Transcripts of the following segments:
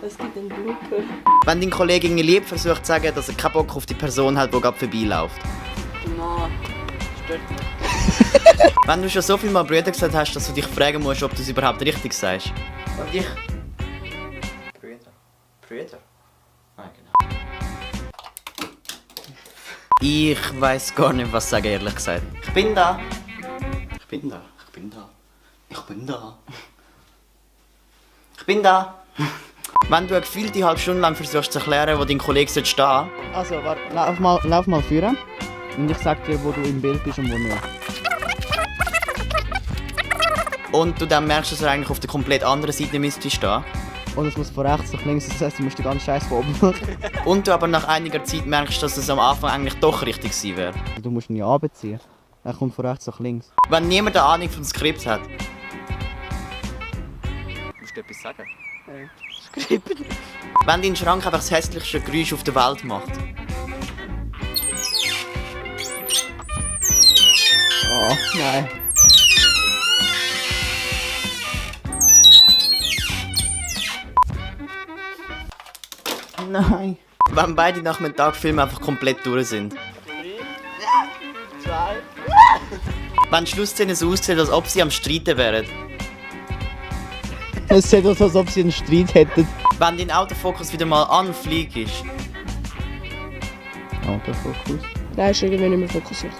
Es gibt einen Blooper. Wenn dein Kollege irgendwie lieb versucht zu sagen, dass er keinen Bock auf die Person hat, die gerade vorbeiläuft. Nein, stört mich. Wenn du schon so viel Mal Brüder gesagt hast, dass du dich fragen musst, ob du es überhaupt richtig sagst. Und ich... Brüder? Nein, genau. Ich weiss gar nicht, was sagen, ehrlich gesagt. Ich bin da. Ich bin da. Ich bin da. Ich bin da. Ich bin da. Wenn du eine gefühlte halbe Stunde lang versuchst zu erklären, wo dein Kollege stehen sollte. Also, warte, lauf mal führen. Und ich sag dir, wo du im Bild bist und wo nicht. Und du dann merkst, dass er eigentlich auf der komplett anderen Seite müsste stehen. Und es muss von rechts nach links, das heisst, du musst die ganze Scheiße von oben machen. Und du aber nach einiger Zeit merkst, dass es am Anfang eigentlich doch richtig gewesen wäre. Du musst ihn ja runterziehen. Er kommt von rechts nach links. Wenn niemand eine Ahnung vom Skript hat. Musst du etwas sagen? Skript. Wenn dein Schrank einfach das hässlichste Geräusch auf der Welt macht. Oh, nein. Nein. Wenn beide nach dem Tag Film einfach komplett durch sind. 2. Wenn die Schlussszene so aussieht, als ob sie am Streiten wären. Es sieht aus, als ob sie einen Streit hätten. Wenn dein Autofokus wieder mal anfliegt ist. Autofokus. Nein, ist irgendwie nicht mehr fokussiert.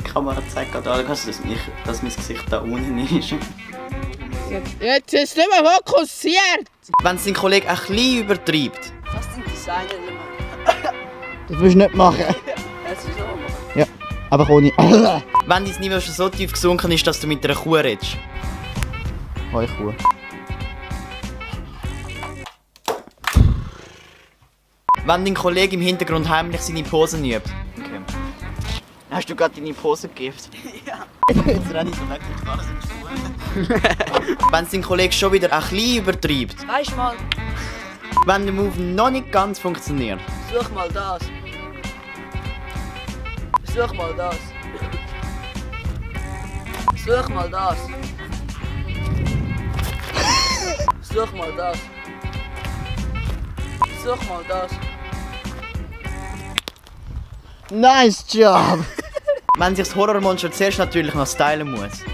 Die Kamera zeigt gerade an, dass mein Gesicht da unten ist. Jetzt ist es nicht mehr fokussiert! Wenn es dein Kollege ein bisschen übertreibt. Was sind Designer? Das willst du nicht machen. Es ist so. Ja, aber ohne. Wenn dein Niveau schon so tief gesunken ist, dass du mit einer Kuh redest. Heukuh. Wenn dein Kollege im Hintergrund heimlich seine Posen übt. Okay. Hast du gerade deine Pose gegift? Ja. Jetzt renne ich so weg und mache Wenn dein Kollege schon wieder ein bisschen übertreibt. Weißt mal, Wenn der Move noch nicht ganz funktioniert. such mal das. Such mal das. Such mal das. Such mal das. Such mal das. Nice job! Wenn sich das Horrormonster zuerst natürlich noch stylen muss.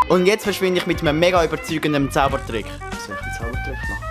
Und jetzt verschwinde ich mit einem mega überzeugenden Zaubertrick. Soll ich einen Zaubertrick machen?